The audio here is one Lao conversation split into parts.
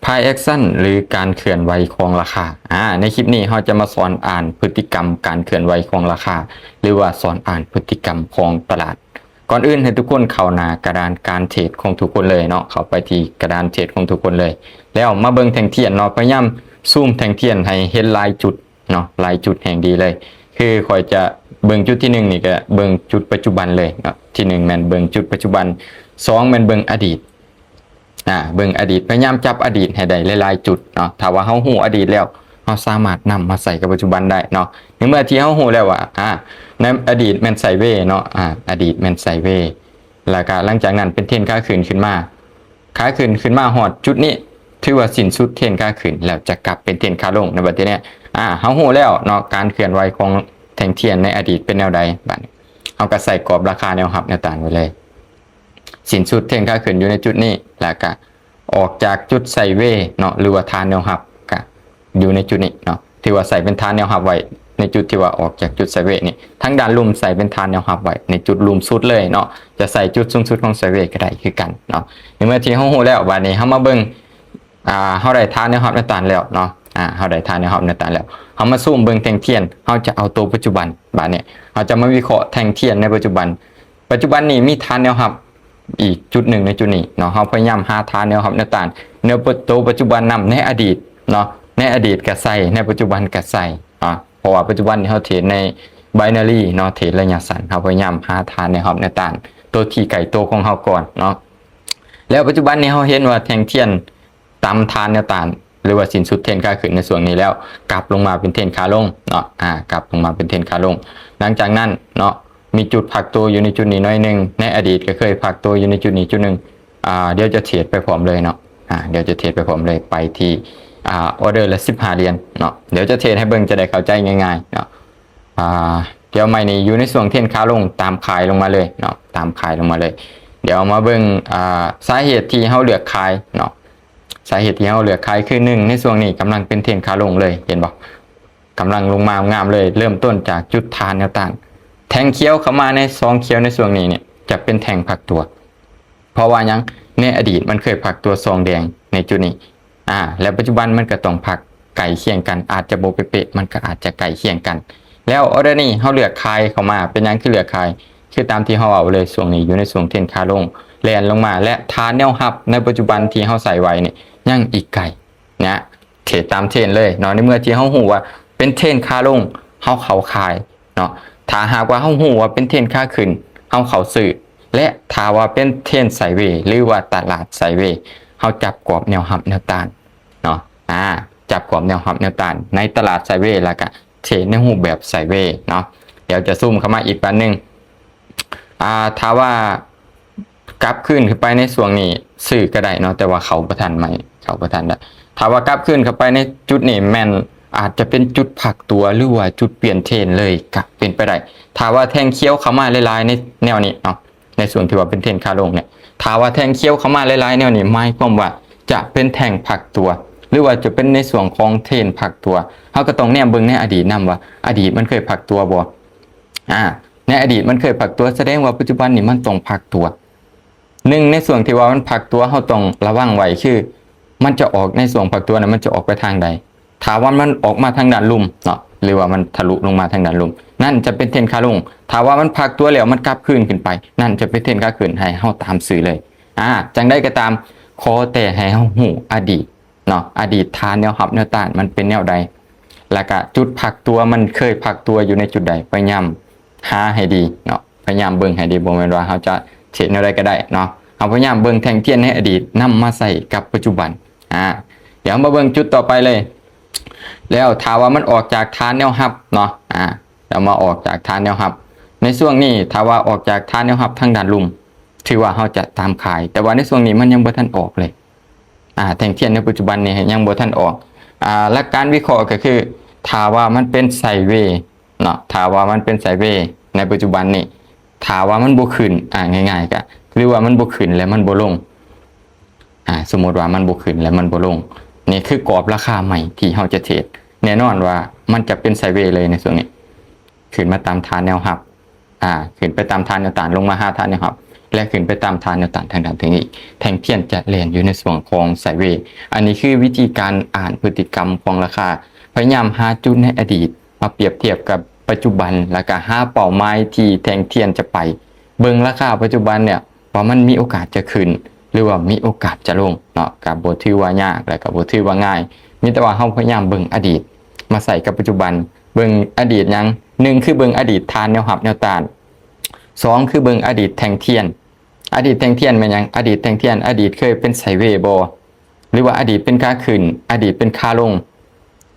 price action ຫຼື ການເຄື່ອນໄຫວຂອງລາຄາ. ອາ ໃນຄລິບນີ້ເຮົາຈະມາສອນອ່ານພຶດຕິກຳການເຄື່ອນໄຫວຂອງລາຄາ ຫຼືວ່າສອນອ່ານພຶດຕິກຳຂອງຕະຫຼາດ. ກ່ອນອື່ນໃຫ້ທຸກຄົນເຂົ້າໜ້າກະດານການເທຣດຂອງທຸກຄົນເລີຍເນາະ, ເຂົ້າໄປທີ່ກະດານເທຣດຂອງທຸກຄົນເລີຍ ແລ້ວມາເບິ່ງແທ່ງທຽນເນາະ, ພະຍາຍາມຊູມແທ່ງທຽນໃຫ້ເຫັນຫຼາຍຈຸດເນາະ, ຫຼາຍຈຸດແຮ່ງດີເລີຍ. ຄືຂ້ອຍຈະເບິ່ງຈຸດທີໜຶ່ງນີ້ ກະເບິ່ງຈຸດປັດຈຸບັນເລີຍເນາະ, ທີໜຶ່ງແມ່ນເບິ່ງຈຸດປັດຈຸບັນ, ສອງແມ່ນເບິ່ງອະດີດ. ອາ ເບິ່ງອະດີດ, ພະຍາຍາມຈັບອະດີດໃຫ້ໄດ້ຫຼາຍໆຈຸດເນາະ. ຖ້າວ່າເຮົາຮູ້ອະດີດແລ້ວ ເຮົາສາມາດນຳມາໃຊ້ກັບປັດຈຸບັນໄດ້ເນາະ. ໃນເມື່ອທີ່ເຮົາຮູ້ແລ້ວວ່າ ອາ ໃນອະດີດແມ່ນໄຊເວເນາະ, ອາ ອະດີດແມ່ນໄຊເວ, ແລ້ວກະຫຼັງຈາກນັ້ນເປັນເທຣນຂາຂຶ້ນຂຶ້ນມາ, ຂາຂຶ້ນຂຶ້ນມາຮອດຈຸດນີ້ ຖືວ່າສິ້ນສຸດເທຣນຂາຂຶ້ນ ແລ້ວຈະກັບເປັນເທຣນຂາລົງໃນບັດທີນີ້. ອາ ເຮົາຮູ້ແລ້ວເນາະ ການເຄື່ອນໄຫວຂອງແທ່ງທຽນໃນອະດີດເປັນແນວໃດ. ບາດນີ້ເຮົາກະໃສ່ກອບລາຄາແນວຮັບແນວຕ້ານໄວ້ເລີຍ. ສິ້ນສຸດເທຣນຂາຂຶ້ນຢູ່ໃນຈຸດນີ້ ແລ້ວກະອອກຈາກຈຸດໄຊເວເນາະ ຫຼືວ່າຖານແນວຮັບ ກະຢູ່ໃນຈຸດນີ້ເນາະ, ຖືວ່າໃສ່ເປັນຖານແນວຮັບໄວ້ໃນຈຸດທີ່ວ່າອອກຈາກຈຸດໄຊເວນີ້. ທາງດ້ານລຸ່ມໃສ່ເປັນຖານແນວຮັບໄວ້ໃນຈຸດລຸ່ມສຸດເລີຍເນາະ, ຈະໃສ່ຈຸດສູງສຸດຂອງໄຊເວກະໄດ້ຄືກັນເນາະ. ໃນເມື່ອທີ່ເຮົາຮູ້ແລ້ວ ບາດນີ້ເຮົາມາເບິ່ງ ອາ ເຮົາໄດ້ຖານແນວຮັບແນວຕ້ານແລ້ວເນາະ, ອາ ເຮົາໄດ້ຖານແນວຮັບແນວຕ້ານແລ້ວ ເຮົາມາຊູມເບິ່ງແທ່ງທຽນ, ເຮົາຈະເອົາໂຕປັດຈຸບັນ. ບາດນີ້ເຮົາຈະມາວິເຄາະແທ່ງທຽນໃນປັດຈຸບັນ. ປັດຈຸບັນນີ້ມີຖານແນວຮັບອີກຈຸດໜຶ່ງໃນຈຸດນີ້ເນາະ, ເຮົາພະຍາຍາມຫາຖານແນວຮັບແນວຕ້ານໃນໂຕປັດຈຸບັນນຳ. ໃນອະດີດເນາະ, ໃນອະດີດກະໃສ່, ໃນປັດຈຸບັນກະໃສ່ເນາະ, ເພາະວ່າປັດຈຸບັນນີ້ເຮົາເທຣດໃນ binary ເນາະ, ເທຣດໄລຍະສັ້ນ, ເຮົາພະຍາຍາມຫາຖານແນວຮັບແນວຕ້ານໂຕທີ່ໃກ້ໂຕຂອງເຮົາກ່ອນເນາະ. ແລ້ວປັດຈຸບັນນີ້ເຮົາເຫັນວ່າແທ່ງທຽນ ຕຳຖານແນວຕ້ານ ຫຼືວ່າສິ້ນສຸດເທຣນຂາຂຶ້ນໃນຊ່ວງນີ້ແລ້ວ ກັບລົງມາເປັນເທຣນຂາລົງເນາະ, ອາ ກັບລົງມາເປັນເທຣນຂາລົງ. ຫຼັງຈາກນັ້ນເນາະ ມີຈຸດພັກໂຕຢູ່ໃນຈຸດນີ້ໜ້ອຍໜຶ່ງ, ໃນອະດີດກະເຄີຍພັກໂຕຢູ່ໃນຈຸດນີ້ຈຸດໜຶ່ງ. ອາ ດຽວຈະເທຣດໄປພ້ອມເລີຍເນາະ, ອາ ດຽວຈະເທຣດໄປພ້ອມເລີຍ, ໄປທີ່ ອາ ອໍເດີລະສິບຫ້າຫຼຽນເນາະ. ດຽວຈະເທຣດໃຫ້ເບິ່ງ ຈະໄດ້ເຂົ້າໃຈງ່າຍໆເນາະ. ອາ ດຽວໄມ້ນີ້ຢູ່ໃນຊ່ວງເທຣນຂາລົງ ຕາມຂາຍລົງມາເລີຍເນາະ, ຕາມຂາຍລົງມາເລີຍ. ດຽວມາເບິ່ງ ອາ ສາເຫດທີ່ເຮົາເລືອກຂາຍເນາະ, ສາເຫດທີ່ເຮົາເລືອກຂາຍຄື ໜຶ່ງ ໃນຊ່ວງນີ້ກຳລັງເປັນເທຣນຂາລົງເລີຍ ເຫັນບໍ່? ກຳລັງລົງມາງາມເລີຍ, ເລີ່ມຕົ້ນຈາກຈຸດຖານແນວຕ້ານ. ແທ່ງຂຽວເຂົ້າມາໃນ ສອງຂຽວໃນຊ່ວງນີ້ນີ້ ຈະເປັນແທ່ງພັກຕົວ. ເພາະວ່າຫຍັງ? ໃນອະດີດມັນເຄີຍພັກຕົວສອງແດງໃນຈຸດນີ້ ອາ ແລ້ວປັດຈຸບັນມັນກະຕ້ອງພັກໃກ້ຄຽງກັນ, ອາດຈະບໍ່ເປະໆ ມັນກະອາດຈະໃກ້ຄຽງກັນ. ແລ້ວອໍເດີນີ້ເຮົາເລືອກຂາຍເຂົ້າມາ. ເປັນຫຍັງຄືເລືອກຂາຍ? ຄືຕາມທີ່ເຮົາເວົ້າເລີຍ, ຊ່ວງນີ້ຢູ່ໃນຊ່ວງເທຣນຂາລົງ ແລ່ນລົງມາ ແລະ ຖານແນວຮັບໃນປັດຈຸບັນທີ່ເຮົາໃສ່ໄວ້ນີ້ຍັງອີກໄກນະ, ເທຣດຕາມເທຣນເລີຍເນາະ. ໃນເມື່ອທີ່ເຮົາຮູ້ວ່າເປັນເທຣນຂາລົງ ເຮົາເຂົ້າຂາຍເນາະ, ຖ້າຫາກວ່າເຮົາຮູ້ວ່າເປັນເທຣນຂາຂຶ້ນ ເຮົາເຂົ້າຊື້ ແລະ ຖ້າວ່າເປັນເທຣນໄຊເວ ຫຼືວ່າຕະຫຼາດໄຊເວ ເຮົາຈັບກອບແນວຮັບແນວຕ້ານເນາະ, ອາ ຈັບກອບແນວຮັບແນວຕ້ານໃນຕະຫຼາດໄຊເວ ແລ້ວກະເທຣດໃນຮູບແບບໄຊເວເນາະ. ດຽວຈະຊູມເຂົ້າມາອີກບາດໜຶ່ງ. ອາ ຖ້າວ່າກັບຄືນຂຶ້ນໄປໃນຊ່ວງນີ້ ຊື້ກະໄດ້ເນາະ, ແຕ່ວ່າເຂົ້າບໍ່ທັນໃໝ່, ເຂົ້າບໍ່ທັນລະ. ຖ້າວ່າກັບຄືນເຂົ້າໄປໃນຈຸດນີ້ ແມ່ນອາດຈະເປັນຈຸດພັກຕົວ ຫຼືວ່າຈຸດປ່ຽນເທຣນເລີຍກະເປັນໄປໄດ້. ຖ້າວ່າແທ່ງຂຽວເຂົ້າມາຫຼາຍໆໃນແນວນີ້ເນາະ, ໃນຊ່ວງທີ່ວ່າເປັນເທຣນຂາລົງນີ້ ຖ້າວ່າແທ່ງຂຽວເຂົ້າມາຫຼາຍໆແນວນີ້ ໝາຍຄວາມວ່າຈະເປັນແທ່ງພັກຕົວ ຫຼືວ່າຈະເປັນໃນຊ່ວງຂອງເທຣນພັກຕົວ. ເຮົາກະຕ້ອງແນມເບິ່ງໃນອະດີດນຳວ່າ ອະດີດມັນເຄີຍພັກຕົວບໍ່? ອາ ໃນອະດີດມັນເຄີຍພັກຕົວ ສະແດງວ່າປັດຈຸບັນນີ້ມັນຕ້ອງພັກຕົວ. ໜຶ່ງ ໃນຊ່ວງທີ່ວ່າມັນພັກຕົວ ເຮົາຕ້ອງລະວັງໄວ້ ຄືມັນຈະອອກໃນຊ່ວງພັກຕົວນັ້ນ ມັນຈະອອກໄປທາງໃດ? ຖ້າວ່າມັນອອກມາທາງດ້ານລຸ່ມເນາະ ຫຼືວ່າມັນທະລຸລົງມາທາງດ້ານລຸ່ມ ນັ້ນຈະເປັນເທຣນຂາລົງ. ຖ້າວ່າມັນພັກຕົວແລ້ວ ມັນກັບຄືນຂຶ້ນໄປ ນັ້ນຈະເປັນເທຣນຂາຂຶ້ນ ໃຫ້ເຮົາຕາມຊື້ເລີຍ. ອາ ຈັ່ງໃດກະຕາມ ຂໍແຕ່ໃຫ້ເຮົາຮູ້ອະດີດເນາະ, ອະດີດຖານແນວຮັບແນວຕ້ານມັນເປັນແນວໃດ ແລ້ວກະຈຸດພັກຕົວ ມັນເຄີຍພັກຕົວຢູ່ໃນຈຸດໃດ ພະຍາຍາມຫາໃຫ້ດີເນາະ, ພະຍາຍາມເບິ່ງໃຫ້ດີ. ບໍ່ແມ່ນວ່າເຮົາຈະເທຣດແນວໃດກະໄດ້ເນາະ, ເຮົາພະຍາຍາມເບິ່ງແທ່ງທຽນໃນອະດີດ ນຳມາໃຊ້ກັບປັດຈຸບັນ. ອາ ດຽວເຮົາມາເບິ່ງຈຸດຕໍ່ໄປເລີຍ. ແລ້ວຖ້າວ່າມັນອອກຈາກຖານແນວຮັບເນາະ, ອາ ແລ້ວມາອອກຈາກຖານແນວຮັບ ໃນຊ່ວງນີ້ ຖ້າວ່າອອກຈາກຖານແນວຮັບທາງດ້ານລຸ່ມ ຖືວ່າເຮົາຈະຕາມຂາຍ, ແຕ່ວ່າໃນຊ່ວງນີ້ມັນຍັງບໍ່ທັນອອກເລີຍ. ອາ ແທ່ງທຽນໃນປັດຈຸບັນນີ້ຍັງບໍ່ທັນອອກ. ອາ ຫຼັກການວິເຄາະກະຄື ຖ້າວ່າມັນເປັນໄຊເວເນາະ, ຖ້າວ່າມັນເປັນໄຊເວໃນປັດຈຸບັນນີ້ ຖ້າວ່າມັນບໍ່ຂຶ້ນ ອາ ງ່າຍໆ ກະ ຫຼືວ່າມັນບໍ່ຂຶ້ນ ແລະ ມັນບໍ່ລົງ. ອາ ສົມມຸດວ່າມັນບໍ່ຂຶ້ນ ແລະ ມັນບໍ່ລົງ, ນີ້ຄືກອບລາຄາໃໝ່ທີ່ເຮົາຈະເທຣດ. ແນ່ນອນວ່າມັນຈະເປັນໄຊເວເລີຍໃນຊ່ວງນີ້, ຂຶ້ນມາຕາມຖານແນວຮັບ ອາ ຂຶ້ນໄປຕາມຖານແນວຕ້ານ ລົງມາຫາຖານແນວຮັບ. ແລະ ຂຶ້ນໄປຕາມທ່າແນວຕ້ານທາງດ້ານເທັກນິກ, ແທ່ງທຽນຈະແລ່ນຢູ່ໃນຊ່ວງຂອງໄຊເວ. ອັນນີ້ຄືວິທີການອ່ານພຶດຕິກຳຂອງລາຄາ. ພະຍາຍາມຫາຈຸດໃນອະດີດມາປຽບທຽບກັບປັດຈຸບັນ ແລ້ວກໍຫາເປົ້າໝາຍທີ່ແທ່ງທຽນຈະໄປ. ເບິ່ງລາຄາປັດຈຸບັນເນຍ ວ່າມັນມີໂອກາດຈະຂຶ້ນ ຫຼືວ່າມີໂອກາດຈະລົງເນາະ, ກໍບໍ່ຖືວ່າຍາກ ແລ້ວກໍບໍ່ຖືວ່າງ່າຍ. ມີແຕ່ວ່າເຮົາພະຍາຍາມເບິ່ງອະດີດມາໃສ່ກັບປັດຈຸບັນ. ເບິ່ງອະດີດຫຍັງ? ໜຶ່ງ ຄືເບິ່ງອະດີດທ່າແນວຮັບແນວຕ້ານ. ສອງ ຄືເບິ່ງອະດີດແທ່ງທຽນ. ອະດີດແທ່ງທຽນແມ່ນຫຍັງ? ອະດີດແທ່ງທຽນ ອະດີດເຄີຍເປັນໄຊເວບໍ່? ຫຼືວ່າອະດີດເປັນຂາຂຶ້ນ, ອະດີດເປັນຂາລົງ,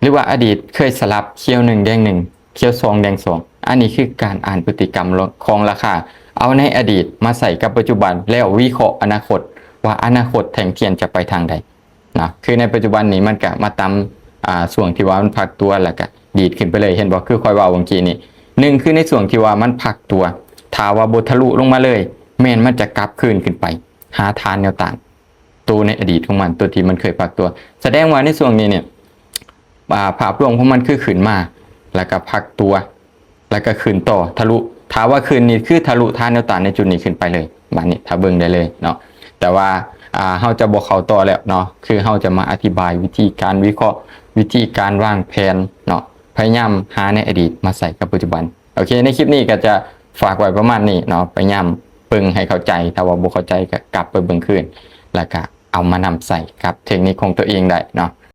ຫຼືວ່າອະດີດເຄີຍສະຫຼັບຂຽວໜຶ່ງແດງໜຶ່ງ, ຂຽວສອງແດງສອງ. ອັນນີ້ຄືການອ່ານພຶດຕິກຳຂອງລາຄາ, ເອົາໃນອະດີດມາໃສ່ກັບປັດຈຸບັນ ແລ້ວວິເຄາະອະນາຄົດ ວ່າອະນາຄົດແທ່ງທຽນຈະໄປທາງໃດເນາະ. ຄືໃນປັດຈຸບັນນີ້ມັນກະມາຕຳ ອ່າ ຊ່ວງທີ່ວ່າມັນພັກຕົວ ແລ້ວກະດີດຂຶ້ນໄປເລີຍ, ເຫັນບໍ່? ຄືຂ້ອຍເວົ້າເມື່ອກີ້ນີ້, ໜຶ່ງ ຄືໃນຊ່ວງທີ່ວ່າມັນພັກຕົວ, ຖ້າວ່າບໍ່ທະລຸລົງມາເລີຍ ແມ່ນມັນຈະກັບຄືນຂຶ້ນໄປຫາຖານແນວຕ້ານ ໂຕໃນອະດີດຂອງມັນ, ໂຕທີ່ມັນເຄີຍພັກຕົວ. ສະແດງວ່າໃນຊ່ວງນີ້ເນຍ ອ່າ ພາບລວມຂອງມັນຄືຂຶ້ນມາ ແລ້ວກໍພັກຕົວ ແລ້ວກໍຂຶ້ນຕໍ່ທະລຸ. ຖ້າວ່າຂຶ້ນນີ້ຄືທະລຸຖານແນວຕ້ານໃນຈຸດນີ້ຂຶ້ນໄປເລີຍ. ບາດນີ້ຖ້າເບິ່ງໄດ້ເລີຍເນາະ. ແຕ່ວ່າ ອ່າ ເຮົາຈະບໍ່ເຂົ້າຕໍ່ແລ້ວເນາະ, ຄືເຮົາຈະມາອະທິບາຍວິທີການວິເຄາະ, ວິທີການວາງແຜນເນາະ, ພະຍາຍາມຫາໃນອະດີດມາໃສ່ກັບປັດຈຸບັນ. ໂອເຄ ໃນຄລິບນີ້ກໍຈະຝາກໄວ້ປະມານນີ້ເນາະ, ພະຍາຍາມເບິ່ງໃຫ້ເຂົ້າໃຈ, ຖ້າວ່າບໍ່ເຂົ້າໃຈກໍກັບໄປເບິ່ງຄືນ ແລ້ວກໍເອົາມານຳໃຊ້ກັບເທັກນິກຂອງຕົວເອງໄດ້ເນາະ.